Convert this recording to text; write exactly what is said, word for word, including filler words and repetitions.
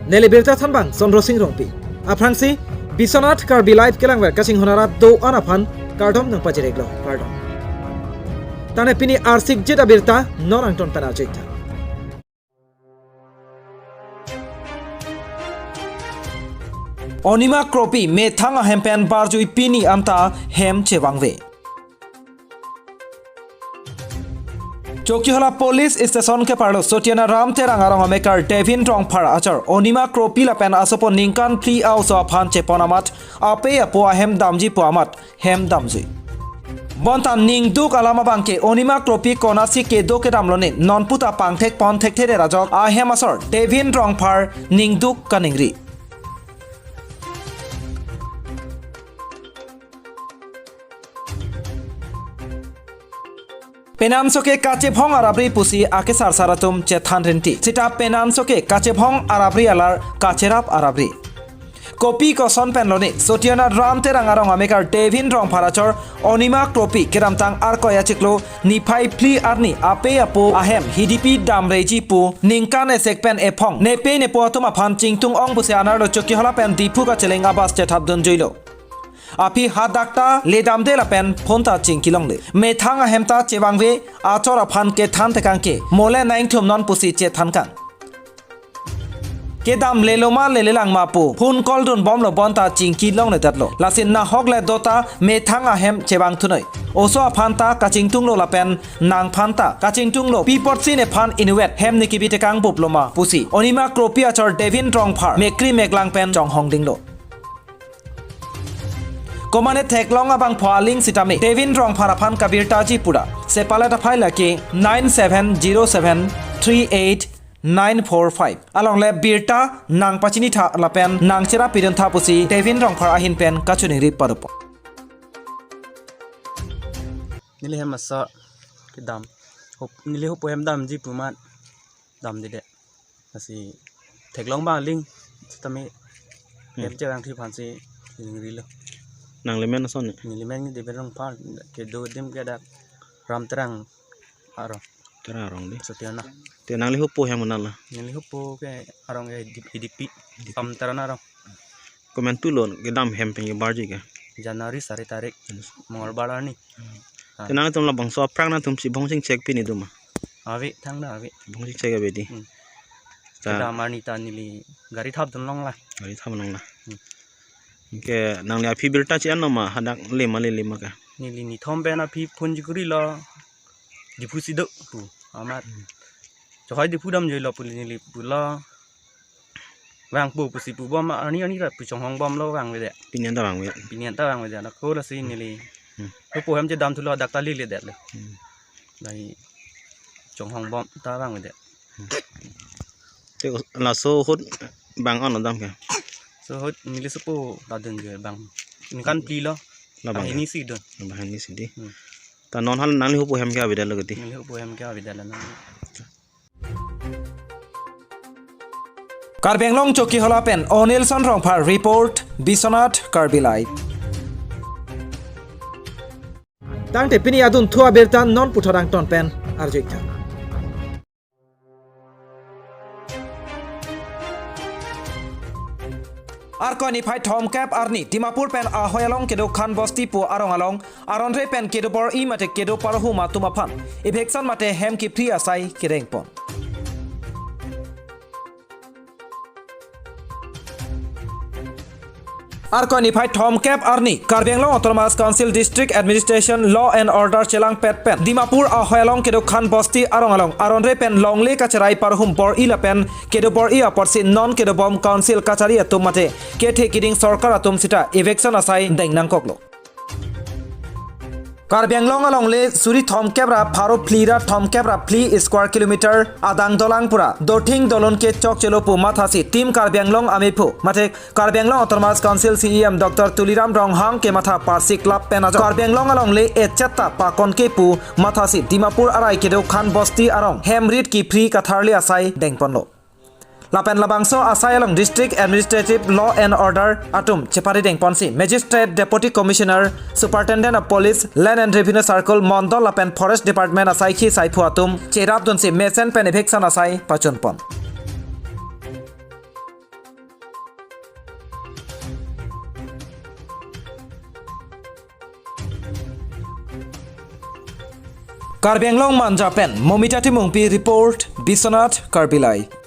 Neli birta thanbang Chandra Sing Rongpi. Aphrangsi Biswanath Karbi Live kelangver kachinghon arat do-an aphan kardom nangpajir-iklo, kardom. Tangte pini arsik jit abirta non angton pen arju-iktha. Onima Kropi methang ahem pen barjui pini anta hem chevangve. Chokihola Police Station keparlo Sotiana Ram Terang arong amekar Devin Rongphar achor Onima Kropi lapen asopo ningkan phli a-oso aphan chepon amat apei apo ahem damji pu amat hem damjui. Bonta ningduk alam abangke Onima Kropi konatsi kedo kedam lone nonputa pangthek pon thekthe-det ajok ahem asor Devin Rongphar ningduk kaningri. Penanso ke kachebhong arabri pusi akesarsar atum chethan rinti. Sita penanso ke kachebhong arabri alar kacherap arabri. Kopi koson pen lone Sotiana Ram Terang arong amekar Devin Rongphar achor Onima Kropi kedamtang Arkoi achiklo niphai phli arni apei apo ahem hidipi damreji pu ningkan esek pen ephong nepei nepo atum aphan chingtung ong pusi anerlo Chokihola pen Diphu kacheleng a-bus chethap dunjuilo. Aphi hadak ta ledamde lapen phone ta chingkilongle. Methang ahem ta chevangve, achor aphan kethan tekang ke mole nangthum non pusi chethan kang. Kedam lelo ma lelelang ma pu phone call dunbomlo, bonta chingkilongledetlo. Lasi nahok le dota methang ahem chevangthunoi. Oso aphan ta kachingtunglo lapen nangphan ta kachingtunglo. Pi apotsi nephan inutvet hem ne kebi tekang buplo ma pusi Onima Kropi achor Devin Rongphar mekri meklang pen chonghong dinglo. Komane theklong abangphu aling sitame Devin Rongphar aphan kabirtaji pura sepalat aphai lake nine seven zero seven three eight nine four five along le birta nangpachinitha lapen nangcherap piduntha pusi Devin Rongphar ahin pen kachiningri parupo. Neli hem asa kedam. Hop, neli hopo hem damji pu amat damdedet. Lasi theklong abang aling sitame Hmm. hem chevangthu aphansi ningrilo. Nangli men ason ni? Neli men Devin Rongphar, kedo adim ke dak Ram Terang arong. Terang arong di. Sotiana. Te nangli hopo hem nala? Neli hopo ke arong ke Hidipi. Hidipi. Ram Terang arong. Komantu lo kedam hem pen kebarji ke? January sari tarik, Mongolbar arni. Hmm. Ah. Te nangtum labangso aphrang nangtum si bhong chingchek pini do ma? Ave, thangta ave. Bhong chingchek ave di. Hmm. Ta kedam arni ta neli gari thapdunlong la. Gari thapdunlong la. Hmm. Ke nangli aphi birta chi-an lo ma, hadak le ma lele ma ke? Neli nithom pen aphi phone chikurilo. Diphu si do pu amat. Hmm. Chohai Diphu damjuilo pu neli pulo. Vangpo pusi pubom arni arni ta pu chonghongbomlo vangvedet. Pini anta vangve. Pini anta vangvedet. Lako lasi neli. Hmm. Hopo hem chedamthulo dak ta leledet lo. Hmm. Lasi chonghongbom ta vangvedet. Hmm. Te laso ahut bang-an lo dam ke? So ahut neli sopo ta dunjui bang. Ningkan phli lo. La bang. Banghini si dun. Banghini si di. Hmm. Ta non hal nangli hopo hem ke avedetlo kedi? Neli hopo hem ke avedetlo nang. Karbi Anglong Chokihola pen Onilson Rongphar report, Biswanath Karbi Live. Tangte pini adunthu abirta non puthot angton pen arju-iktha. Arkoi niphai thomkep arni Dimapur pen ahoi along kedo Khan Bosti pu arong along aron-re pen kedo bor-i mate kedo parhum atum aphan eviction mate hem kephri asai kedengpon. Arkoi niphai thomkep arni Karbi Anglong Autonomous Council District Administration Law and Order chelangpet pen Dimapur ahoi along kedo Khan Bosti arong along aron-re pen longle kacherai parhum bor-i lapen kedo bor-i apotsi non kedobom council kachari atum mate kethe kiding sorkar atum sita eviction asai deng nangkoklo. Karbi Anglong alongle suri thomkep ra pharo phli ra thomkep ra phli square kilometer adang dolang pura dothing dolun ke chokchelo pu mathasi Team Karbi Anglong amephu mate Karbi Anglong Autonomous Council C E M Doctor Tuliram Ronghang kematha parsi klap pen ajok Karbi Anglong alongle echet ta pakon ke pu mathasi Dimapur arai kedo Khan Bosti arong hem rit kephri katharli asai dengponlo. Lapen labangso asai along District Administrative Law and Order atum chepari dengponsi Magistrate, Deputy Commissioner, Superintendent of Police, Land and Revenue Circle, Mondol lapen Forest Department asaikhi saiphu atum cherapdunsi mesen pen eviction asai pachunpon. Karbi Anglong Manja pen Momita Timungpi report, Biswanath Karbilai.